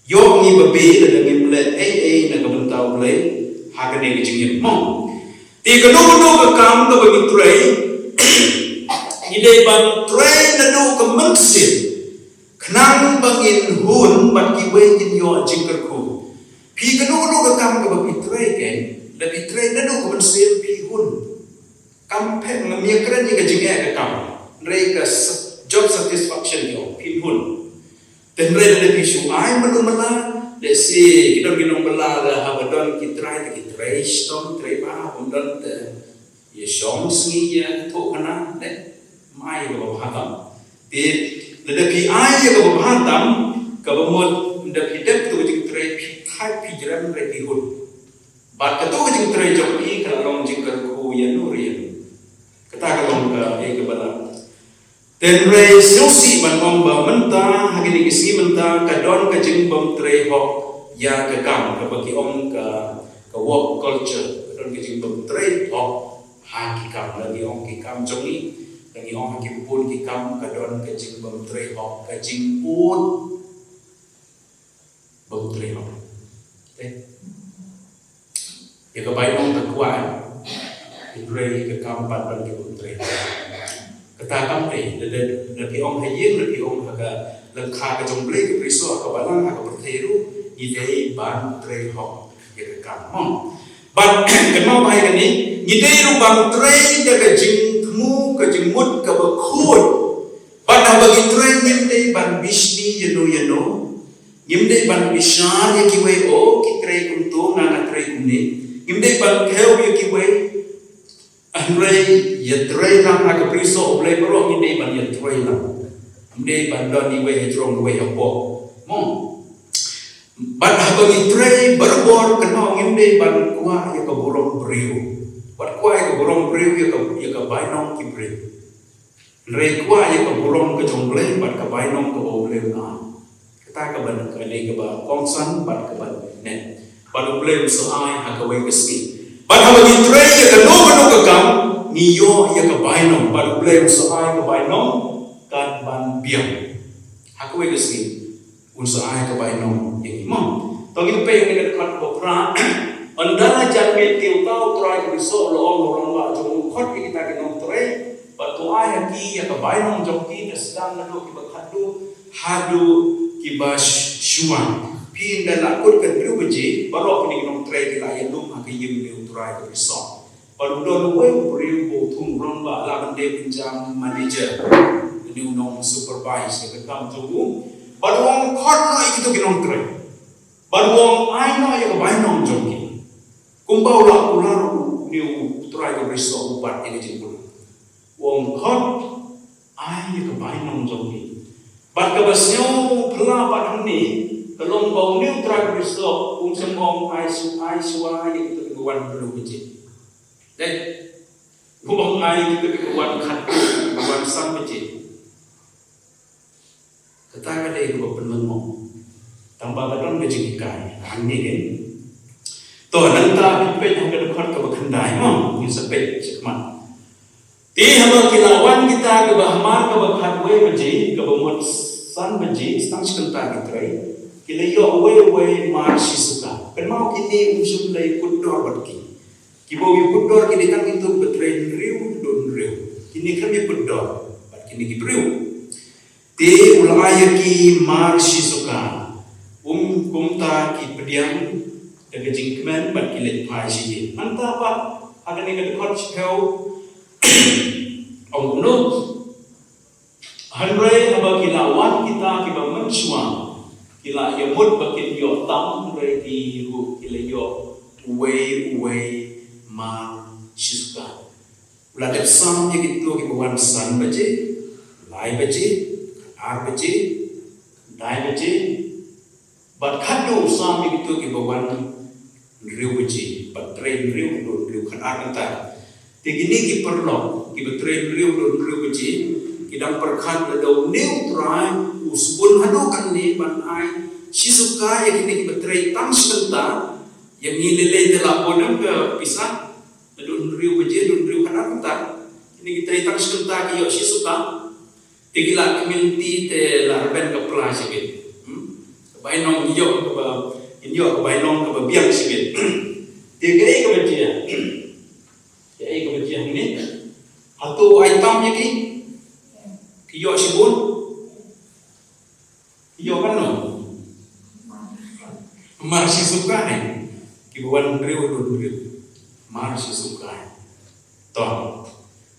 Ïoh ngi babe lada ngim leh ei ei na ka bynta U Blei ha kane ka jingim mo. Te kano kano ka kam kaba ngi trei ngi dei ban trei naduh ka mynsiem khnang ba ngin hun bad kiwei kin ïoh jingkyrkhu. Phi kano kano ka kam kaba phi trei kein, lada phi trei naduh ka mynsiem phi hun. Kam phet ngam ïa kren ïa ka jingeh ka kam. Hynrei ka s- job satisfaction ïoh phin hun. Te hynrei lada phi shu ai malu mala, lehse ki don ki nongbylla la haba don ki trai te ki trei shitom trei ba haba don te ïa shong sngi ïa thoh khana ne mai kaba bha tam. Te lada phi ai ïa kaba bha tam kaba mut lada phi dep tu jingtrei phi thait phi jrem hynrei phi hun. Bad kato ka jingtrei jong phi ka la long jingkyrkhu ïa no ruh ïa no. Kata ka long kaei kaba la. Te hynrei sngewsih ban ong ba mynta ha kine ki sngi mynta ka don ka jingbym trei hok ïa ka kam kaba ki ong ka ka work culture ka don ka jingbym trei hok ha ki kam la ngi ong ki kam jong ngi la ngi ong ha ki bun ki kam ka don ka jingbym trei hok ka jingud bym trei hok. Te. Ïa ka bainong ka kwah. Hynrei ka kam pat ban ki bym trei. Kata kam te, da da da phi ong ha ïing, da phi ong ha ka lyngkha ka jong Blei ka priesthood ha ka balang ha ka pyrthei ruh, ngi dei ban trei hok ïa ka kam. Mo. Ban kynmaw ba ïa kane, ngi dei ruh ban trei da ka jingthmu ka jingmut kaba khuid. Bad haba ngi trei ngim dei ban bishni ïa no ïa no. Ngim dei ban bishar ïa kiwei o ki trei kumto nga nga trei kumne. Ngim dei ban thew ïa kiwei. Hynrei ïa trei lang ha ka priesthood U Blei baroh ngim dei ban ïa trei lang. Ngim dei ban don iwei ha jrong iwei ha pop. Mo. Bad haba ngi trei barabor kynmaw ngim dei ban kwah ïa ka burom briew. Bad kwah ïa ka burom briew ïa ka ïa ka bainong ki briew. Hynrei kwah ïa ka burom ka jong U Blei bad ka bainong kaba U Blei u ai. Kata kaba ka dei kaba kongsan bad kaba ne. Bad U Blei u sa ai ha kawei ka sngi. Bad haba ngi trei ïa kano kano ka kam ngi ïoh ïa ka bainong bad U Blei u sa ai ka bainong kan ban biang. Ha kawei ka sngi. Un sa ai ka bainong ïa ngi mo. To ngin peit ïa ka dkhot ba phra. Ynda la jan miet te uta U Trai ka Jisu u la ong ha u rangbah jong u, khot ïa kita ki nongtrei bad to ai ha ki ïa ka bainong jong ki, ka sdang naduh kiba khatduh haduh kiba sh- shuwa. Phi ynda la kut ka hynriew baje baroh kine ki nongtrei ki la ïalum ha ka ïing jong U Trai ka Jisu. Bad u don uwei u briew ba u thung u rangbah la ban dei u jam manager. Une u nong supervise ïa ka kam jong u. Bad u ong khot noh ïa kito ki nongtrei. Bad u ong ai noh ïa ka bainong jong ki. Kumba u la kular une u Trai ka Jisu u bat ïa ka jingkular. U ong khot ai ïa ka bainong jong ki. Bad kaba sngewphylla pat hangne, Ka long ba une u Trai Khrist um shym ong ai shu, ai shuwa ïa kito kiba wan hynriew baje. Dei. Um ong ai ïa kito kiba wan khat, kiba wan san baje. Kata ka dei kaba pynlyngngoh. Tang ba ka don ka jinghikai hangne, kan. To, nangta phi peit ha ka dkhot kaba khyndai, mo, ngin sa peit shakhmat. Te haba ki la wan kita kiba hamar kaba khatwei baje, kaba mut san baje, tang shi kynta ki trei, ki la ïoh uwei uwei mar shi suka. Kynmaw, kine um shym la ïakut dor bad ki. Kiba ïakut dor ki dei tang kito kiba trei hynriew, dun hynriew. Kine khlem ïakut dor bad kine ki briew. Te u la ai ïa ki mar shi suka. Um kumta ki pdiang da ka jingkmen bad ki leit phai sha ïing. Nangta pat ha kane ka dkhot shiphew, ong kumno? Hynrei haba ki la wan kita kiba mynshuwa, ki la ïamut ba kin ïoh tam, hynrei ki ruh ki la ïoh uwei uwei mar shi suka. U la dep sam ïa kito kiba wan san baje, lai baje, ar baje, khyndai baje, bad khatduh u sam ïa kito kiba wan hynriew baje, bad trei hynriew, dun hynriew, khatar kynta. Te kine ki paralok kiba trei hynriew, dun hynriew baje, ki dang pyrkhat lada une u Trai u sbun haduh katne ban ai shi suka ïa kine kiba trei tang shi kynta, ïa ngi lei lei te la bun em ka pisa. Dun hynriew baje, dun hynriew, khatar kynta. Kine ki trei tang shi kynta ki ïoh shi suka. Te ki la khmih lynti te la rben ka pla shibit. Hmm? Ka bainong ïoh kaba, kin ïoh ka bainong kaba biang shibit. Te kaei kaba jia? Kaei kaba jia hangne? Hato u ai tam ïa ki? Ki ïoh shibun? Ïoh katno? Mar shi suka, eh. Kiba wan hynriew, dun hynriew. Mar shi suka, eh. To.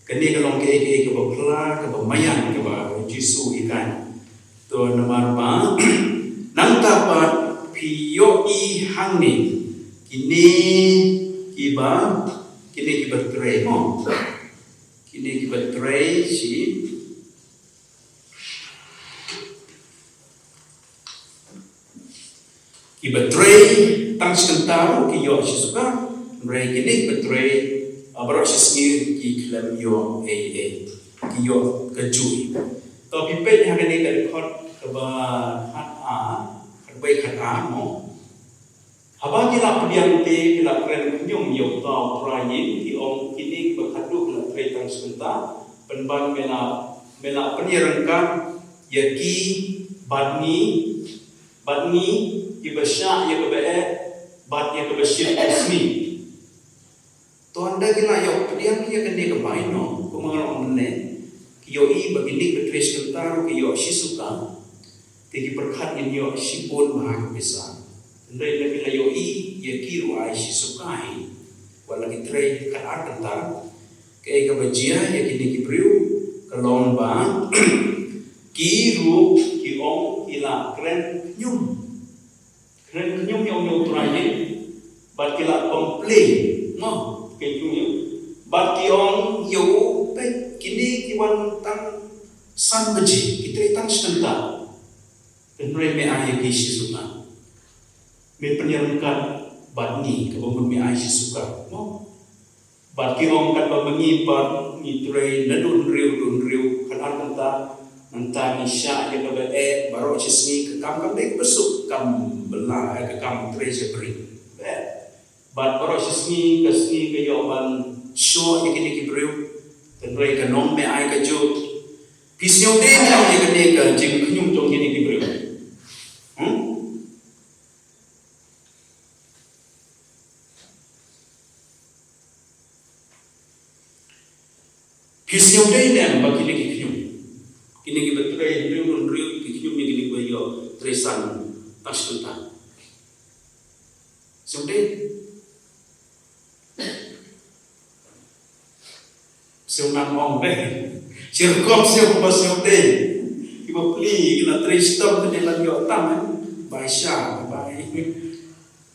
Kane ka long kaei kaei kaba pla, kaba maïan, kaba U Jisu u hikai. To, namar ba nangta pat phi ïohi hangne kine kiba, kine kiba trei, mo. Kine kiba trei shi Kiba trei tang shi kynta ruh ki ïoh shi suka, hynrei kine kiba trei, ah, baroh shi sngi ki khlem ïoh ei ei, ki ïoh kajuh. To phi peit ha kane ka dkhot kaba khat ar, khatwei khat ar mo. Haba ki la pdiang te ki la kren khñium ïa uta u trai ïing, ki ong, kine kiba khatduh ki la trei tang shi kynta, pynban me la, me la pynïaryngkat ïa ki bad ngi, bad ngi kiba shah ïa kaba eh bad ïa kaba shit u sngi. To ynda ki la ïoh pdiang ïa kane ka bainong, kumba nga la ong mynne, ki ïohi ba kine kiba trei shi kynta ruh ki ïoh shi suka, te ki pyrkhat ngin ïoh shibun bha ka pisa. Hynrei ynda ki la ïohi ïa ki ruh ai shi suka hi, wat la ki trei khatar kynta, kaei kaba jia ïa kine ki briew ka long ba ki ruh ki ong ki la kren khñium. Kren khñium ïa u trai ïing, bad ki la complain, mo, kren khñium ïa u. Bad ki ong ïa u, peit, kine ki wan tang san baje, ki trei tang shi kynta. Hynrei me ai ïa ki shi suka. Me pynïaryngkat bad ngi, kaba mut me ai shi suka, mo. Bad ki ong katba ma ngi pat ngi trei naduh hynriew, duh hynriew, khatar kynta, nangta ngi shah ïa kaba eh baroh shi sngi, ka kam kam dei kaba suk, kam bylla, eh, ka kam trei sha bri. Eh. Bad baroh shi sngi, ka sngi ka ïoh ban shoh ïa kine ki briew. Hynrei ka nong me ai kajuh. Phi sngew dei ne em ïa kane ka jingkhñium jong kine ki briew? Hmm? Phi sngew dei ne em ba kine ki khñium? Kine kiba trei hynriew, hynriew ki khñium ïa kine kiba ïoh trei san tang shi kynta. Sngew dei? Sngew nang ong dei. Shi rukom sngew ba sngew dei. Kiba plie ki la trei shitom te ne la ïoh tam, eh. Bai sha, bai.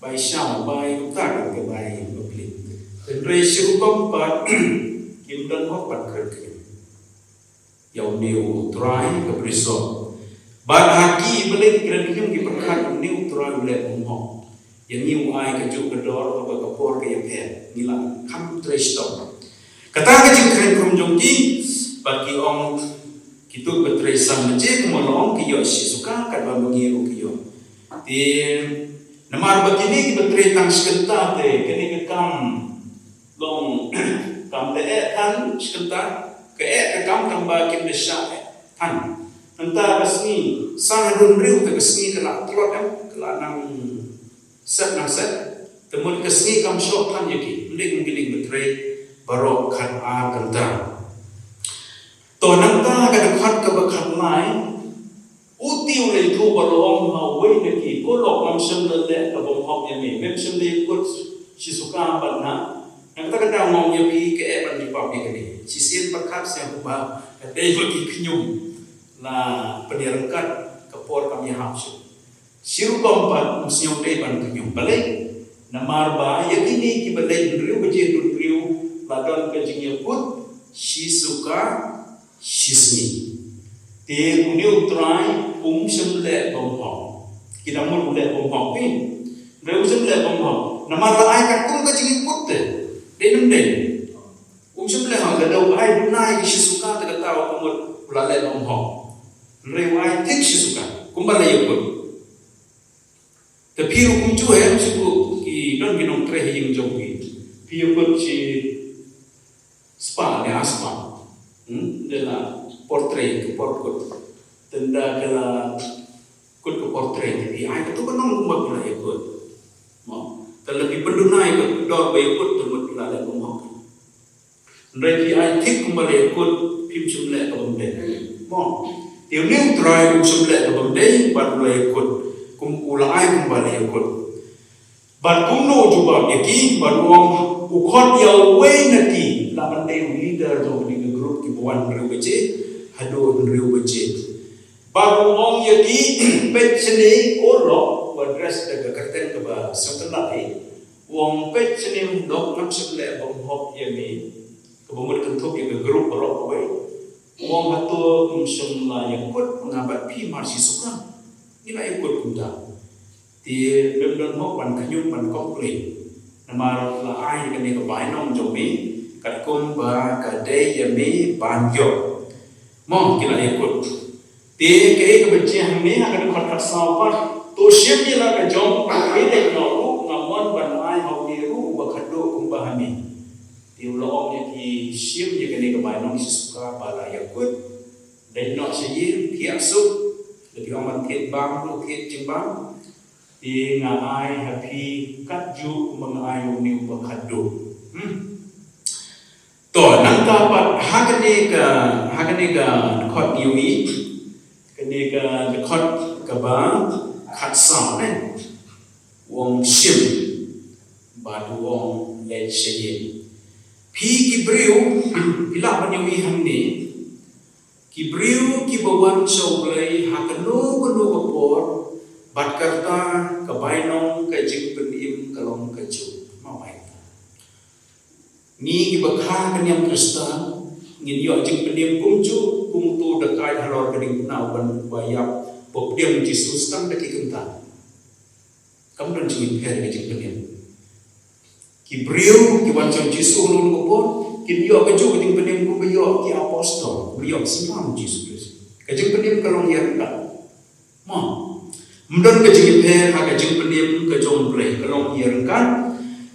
Bai sha, bai kumta ka bai ba plie. Hynrei shi rukom pat kim don hok ban kren khñium ïa une u trai ka prison. Bad ha ki ba leh kren khñium ki pyrkhat Kane U Trai u leh bymhok ïa ngi, u ai kajuh ka dor, kaba ka por ka ïapher, ngi la kham trei shitom. Kata ka jingkren kum jong ki, bad ki ong, kito kiba trei san baje kumba la ong ki ïoh shi suka, katba ma ngi ruh ki ïoh. Te namar ba kine kiba trei tang shi kynta te, kane ka kam long kam da eh than shi kynta, ka eh ka kam tang ba kim da shah eh than. Nangta ka sngi, san haduh hynriew te ka sngi ka la tlot em, ka la nang set nang set. Te mut ka sngi kam shoh than ïa ki, ym dei kum kine kiba trei baroh khat ar kynta. To nangta ka dkhot kaba khatlai, uti u la ïathuh bad u ong ha uwei na ki, ko lok, ngam shym la leh ka bymhok ïa me, mem shym la ïakut shi suka bad nga. Nangta ka dang ong ïa phi, ka eh ban jubab ïa kane. Shisien pat khat sien kumba ka dei ba ki khñium la pynïaryngkat, ka por kam ïahap shuh. Shi rukom pat um sngew dei ban khñium. Balei? Namar ba ïa kine kiba leit hynriew baje haduh hynriew la don ka jingïakut shi suka shi sngi. Te une U Trai um shym leh bymhok. Ki dang mut u leh bymhok, eh? Hynrei um shym leh bymhok. Namar la ai katkum ka jingïakut te. Dei ne ym dei? Um shym leh hok, lada u ai duna ïa ki shi suka te kata ka mut u la leh bymhok. Hynrei u ai thik shi suka kumba la ïakut. Te phi ruh kumjuh em, shu ki don ki nongtrei ha ïing jong phi. Phi ïakut shi spah ne ar spah. Hmm? Te la por trei, ka por kut. Te ynda ka la kut ka por trei, te phi ai katto katne kumba phi la ïakut. Mo? Te la phi pynduna ïa ka dor ba ïakut, te mut phi la leh bymhok. Hynrei phi ai thik kumba la ïakut, phim shym leh ka bym dei. Mo. Te une U Trai um shym leh ka bym dei bad u la ïakut, kum u la ai kumba la ïakut. Bad kumno u jubab ïa ki, bad u ong, u khot ïa uwei na ki, lah ban dei u leader jong kane ka group kiba wan hynriew baje haduh hynriew baje. Bad u ong ïa ki, peit shane ko lok, u address da ka kyrteng kaba sngewtynnat eh. U ong, peit shane ko lok, ngam shym leh bymhok ïa me. Kaba mut kynthup ïa ka group baroh kawei. U ong, hato ym shym la ïakut nga bad phi mar shi suka? Ngi la ïakut kumta. Te mem don hok ban khñium ban complain. Namar la ai kane ka bainong jong me katkum ba ka dei ïa me ban ïoh. Mo, ki la ïakut. Te kaei kaba jia hangne ha ka dkhot khatsaw pat? To shim ïa la ka jong uwei leit noh ruh, nga mon ban ai ha une ruh uba khatduh kumba ha me. Te u la ong ïa ki, shim ïa kane ka bainong shi suka ba la ïakut. Leit noh sha ïing, thiah suk. Lada phi ong ban thied bam ruh, thied jingbam. Te nga ai ha phi katjuh kumba nga ai ha une uba khatduh. Hmm. To, nangta pat ha kane ka, ha kane ka dkhot ngi ïohi, kane ka dkhot kaba khatsaw ne. U ong shim, bad u ong leit sha ïing. Phi ki briew, phi lah ban ïohi hangne. Ki briew kiba wan sha U Blei ha kano kano ka por, bad kata ka bainong ka jingpynim ka long kajuh. Mo, bainong. Ngi kiba kha ka niam Khristan, ngin ïoh jingpynim kumjuh, kum uto u dakaid halor ka diengphna uba ïap, ba pdiang Jisu tang da ki kynta. Kam don jingpher ka jingpynim. Ki briew ki wan sha u Jisu ha kano ka por, kin ïoh kajuh ka jingpynim kumba ïoh ki apostol, kumba ïoh ki synran Jisu Khrist. Ka jingpynim ka long ïaryngkat. Mo. Ym don ka jingpher ha ka jingpynim ka jong U Blei, ka long ïaryngkat.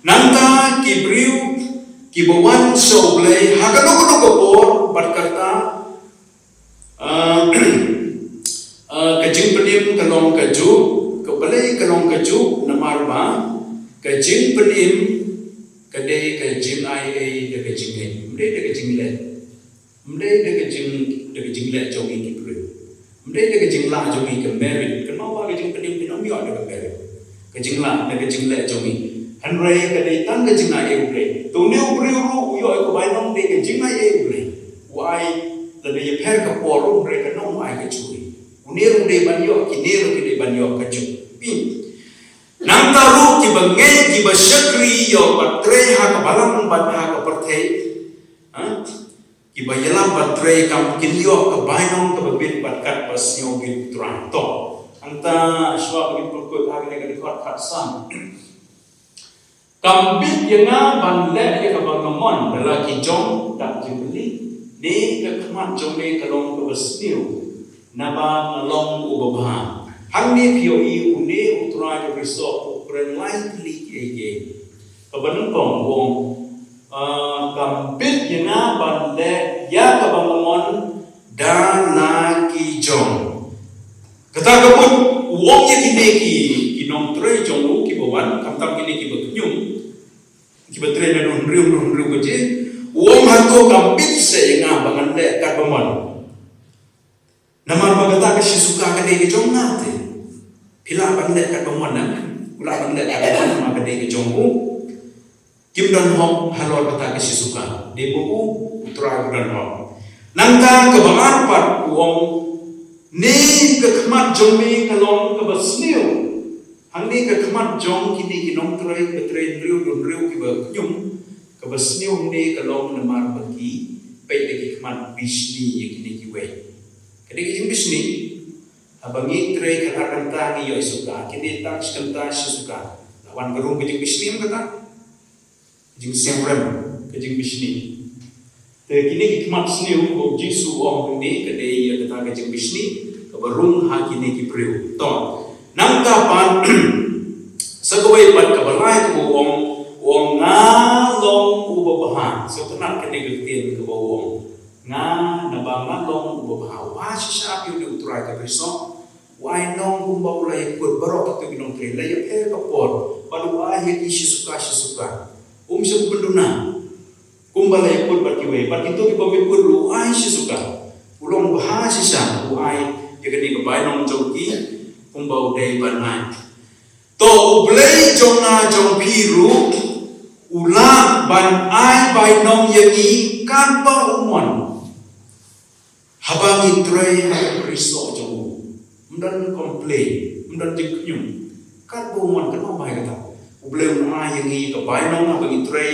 Nangta ki briew kiba wan sha U Blei ha kano kano ka por, bad kata, ah, ah, ka jingpynim ka long kajuh, ka, balei ka long kajuh? Namar ba ka jingpynim ka dei ka jingai ei da ka jingngeit, ym dei da ka jingleh. Ym dei da ka jing, da ka jingleh jong ngi ki briew. Ym dei da ka jinglah jong ngi ka merit. Kynmaw ba ka jingpynim phin ym ïoh da ka merit, ka jinglah, da ka jingleh jong ngi. Hynrei ka dei tang ka jingai ei U Blei. To une u briew ruh u ïoh ïa ka bainong dei ka jingai ei U Blei. U ai, lada ïapher ka por ruh, hynrei ka nong u ai kajuh. Une ruh dei ban ïoh, kine ruh ki dei ban ïoh kajuh. Phi. Nangta ruh kiba ngeit, kiba shakri ïoh ban trei ha ka balang bad ha ka pyrthei. Ha? Kiba ïalam ban trei kam kin ïoh ka bainong kaba bit bad katba sngewbit U Trai. To. Hangta shuwa ba ngin pynkut ha kane ka dkhot khatsan. Kam bit ïa nga ban leh ïa kaba nga mon da la ki jong, da ka jingkylli, ne ka khmat jong me ka long kaba sniew, naba nga long uba bha. Hangne phi ïohi une u Trai ka brisoh u kren lai tylli kiei kiei. Kaba nyngkong u ong, ah, kam bit ïa nga ban leh ïa kaba nga mon da la ki jong. Kata ka mut u ong ïa kine ki, ki nongtrei jong u kiba wan, khamtam kine kiba kñium, kiba trei naduh hynriew, hynriew baje. U ong hato kam bit seh ïa nga ba ngan leh katba mon? Namar ba kata ka shi suka ka dei ka jong nga te. Phi lah ban leh katba mon, eh? U lah ban leh katba mon namar ka dei ka jong u. Kim don hok halor kata ka shi suka. Dei ba u, u Trai u don hok. Nangta kaba ar pat u ong, ne ka khmat jong me ka long kaba sniew. Hangne ka khmat jong kine ki nongtrei, kiba trei hynriew, hynriew kiba kñium, kaba sniew hangne ka long namar ba ki peit da ki khmat bishni ïa kine kiwei. Ka dei ka jingbishni. Haba ngi trei kynta kynta ngi ïoh suka, kine tang shi kynta shi suka. La wan ka rung ka jingbishni, em kata? Ka jingsiangrem, ka jingbishni. Te kine ki khmat sniew ba u Jisu u ong hangne ka dei ïa kata ka jingbishni kaba rung ha kine ki briew. To, nangta pat sa kawei pat kaba lai kaba u ong, u ong nga long uba bha. Sngewtynnat kane ka ktien kaba u ong. Nga, naba nga long uba bha. Uba bha shisha, phi ïohi une u Trai ka brisoh. U ai nong kumba u la ïakut baroh kito ki nongtrei, la ïapher ka por bad u ai ïa ki shi suka shi suka. Um shym pynduna kumba la ïakut bad kiwei, bad kito ki bym ïakut ruh u ai shi suka. U long bha shisha, u ai ïa kane ka bainong jong ki kumba u dei ban ai. To, U Blei jong nga jong phi ruh u lah ban ai bainong ïa ngi katba u mon. Haba ngi trei ha ka brisoh jong u, ym don complain, ym don jingkñium. Katba u mon, katba u bai kata, U Blei un ai ïa ngi ka bainong haba ngi trei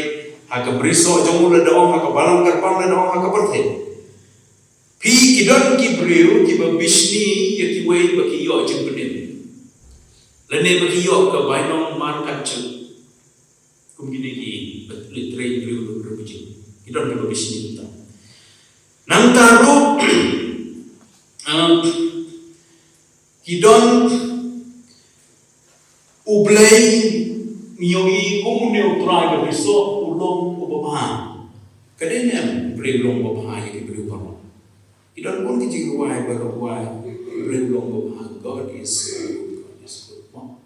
ha ka brisoh jong u, lada ong ha ka balang kyrpang, lada ong ha ka pyrthei. Phi, ki don ki briew kiba bishni ïa kiwei ba ki ïoh jingpynim, lane ba ki ïoh ka bainong markatjuh. Kum kine ki, ba leit trei briew, briew, briew bishni. Ki don kiba bishni kumta. Nangta ruh, um, ki don, U Blei, ngi ïohi kum une u Trai ka brisoh u long uba bha. Ka dei ne em U Blei u long uba bha ïa ki briew baroh? Ki don bun ki jingrwai ba rwai, U Blei u long uba bha, God is good, God is good. Mo?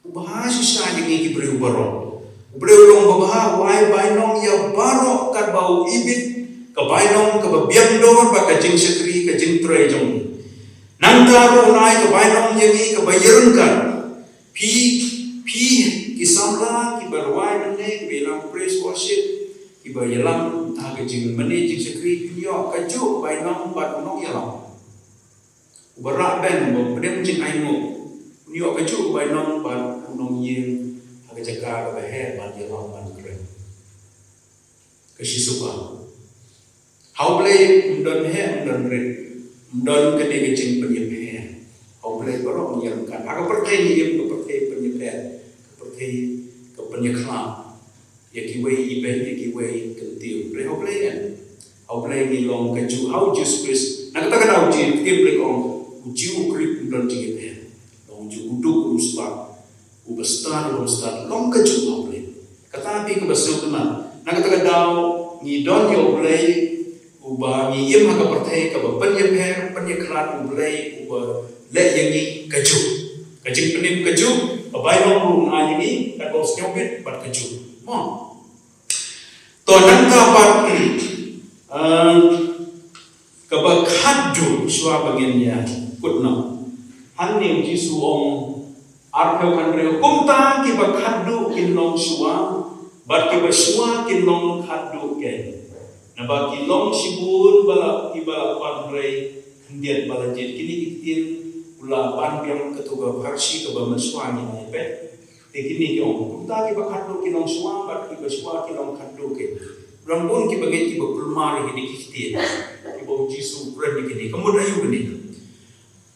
U bha shisha ïa ngi ki briew baroh. U Blei u long uba bha, u ai bainong ïa baroh katba u ibit, ka bainong kaba biang dor bad ka jingshakri, ka jingtrei jong ngi. Nangta ruh un ai ka bainong ïa ngi kaba ïaryngkat. Phi, phi ki samla kiba rwai mynne, kiba ïalam praise worship, kiba ïalam ha ka jingmane jingshakri, phin ïoh kajuh bainong bad u nongïalam uba rah beng, uba pdeng jingainguh. Un ïoh kajuh bainong bad u nongïing ha ka jaka kaba heh ban ïalam ban kren. Ka shi suka. Ha U Blei ym don heh, ym don rit, ym don kane ka jingpynïapher. Ha U Blei baroh ngi ïaryngkat. Ha ka pyrthei ngi im ka pyrthei pynïapher, ka pyrthei ka pynïakhlad. Ïa kiwei ibeiñ, ïa kiwei kyntiew. Hynrei ha U Blei em. Ha U Blei ngi long kajuh, ha U Jisu Khrist. Na kata ka daw U Jisu Khrist, U Blei ka ong, u Jiw u Grik ym don jingïapher. Long u Jiw, u duk, u spah, u bastad, u bastad, long kajuh ha U Blei. Kata phi kaba sngewtynnat. Na kata ka daw ngi don ïa U Blei uba ngi im ha ka pyrthei kaba pynïapher, pynïakhlad, U Blei uba leh ïa ngi kajuh. Ka jingpynim kajuh, ka bainong ruh un ai ïa ngi, katba u sngewbit bad kajuh. Mo. To nangta pat, eh, kaba khatduh shuwa ba ngin ïa kut noh. Hangne U Jisu u ong, arphew hynriew, kumta kiba khatduh kin long shuwa, bad kiba shuwa kin long khatduh keiñ. Naba ki long shibun ba la, kiba la pan hynrei khyndiat ba la jied. Kine ki ktien u la ban biang kato ka pharshi kaba mynshuwa ngi la ïa peit. Te kine ki ong, kumta kiba khatduh kin long shuwa bad kiba shuwa kin long khatduh keiñ. Rangbun kiba ngeit kiba kulmar ïa kine ki ktien, kiba U Jisu u kren ïa kine, ka mut aïu kine?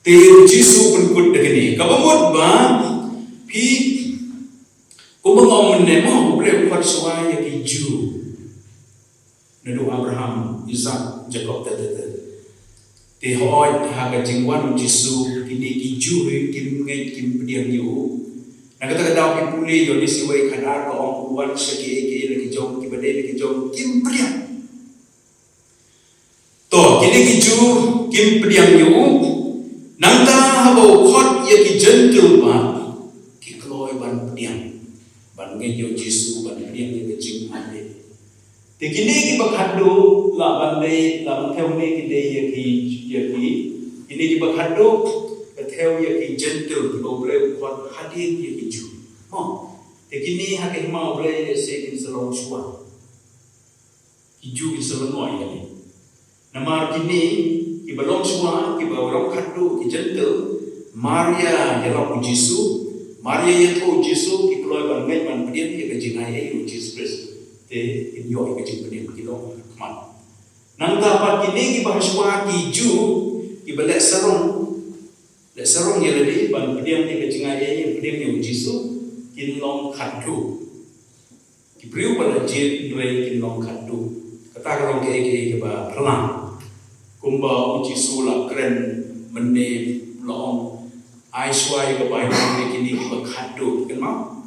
Te u Jisu u pynkut da kane, kaba mut ba phi, kumba nga ong mynne mo, U Blei u khot shuwa ïa ki Jiw. Naduh Abraham, Isaac, Jacob, te te te. Te hooid ha ka jingwan u Jisu, kine ki Jiw hi kim ngeit, kim pdiang ïa u. Na kata ka daw phi pule Ïoannis wei khatar ka ong u wan sha kiei kiei la ki jong, kiba dei la ki jong kim pdiang. To, kine ki Jiw kim pdiang ïa u. Nangta haba u khot ïa ki Jentil pat, ki kloi ban pdiang, ban ngeit ïa u Jisu, ban pdiang ïa ka jingaiei. Te kine kiba khatduh lah ban dei, lah ban thew ne ki dei ïa ki, ïa ki, kine kiba khatduh ka thew ïa ki Jentil kiba U Blei u khot hadien ïa ki Jiw. Mo, te kine ha ka hima U Blei lehse kin sa long shuwa. Ki Jiw kin sa lyngngoh ïa kane. Namar kine kiba long shuwa, kiba long khatduh, ki Jentil, mar ïa ïalap u Jisu, mar ïa ïathuh u Jisu, ki kloi ban ngeit ban pdiang ïa ka jingaiei u Jisu Khrist. Te kin ïoh ïa ka jingpdiang, ki long khmat. Nangta pat kine kiba ha shuwa ki Jiw, kiba leh sarong, leh sarong ïa lade ban pdiang ïa ka jingaiei, pdiang ïa u Jisu, kin long khatduh. Ki briew ba la jied hynrei kin long khatduh. Kata ka long kaei kaei kaba phylla. Kumba u Jisu la kren mynne, la ong, ai shuwa ïa ka bai ïa kine kiba khatduh, kynmaw?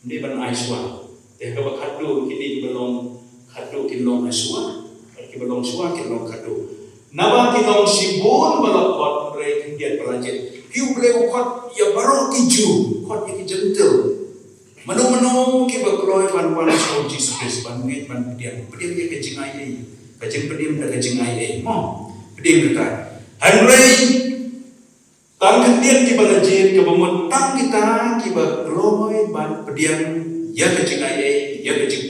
Mynne ban ai shuwa. Te kaba khatduh, kine kiba long khatduh kin long ai shuwa, bad kiba long shuwa kin long khatduh. Naba ki long shibun ba la khot hynrei khyndiat ba la jied. Phi, U Blei u khot ïa baroh ki Jiw, khot ïa ki Jentil. Mano mano kiba kloi ban wan sha u Jisu Khrist, ban ngeit, ban pdiang, pdiang ïa ka jingaiei, ka jingpdiang da ka jingaiei, mo, pdiang kata. Hynrei tang khyndiat kiba la jied, kaba mut tang kita kiba kloi ban pdiang ïa ka jingaiei, ïa ka jing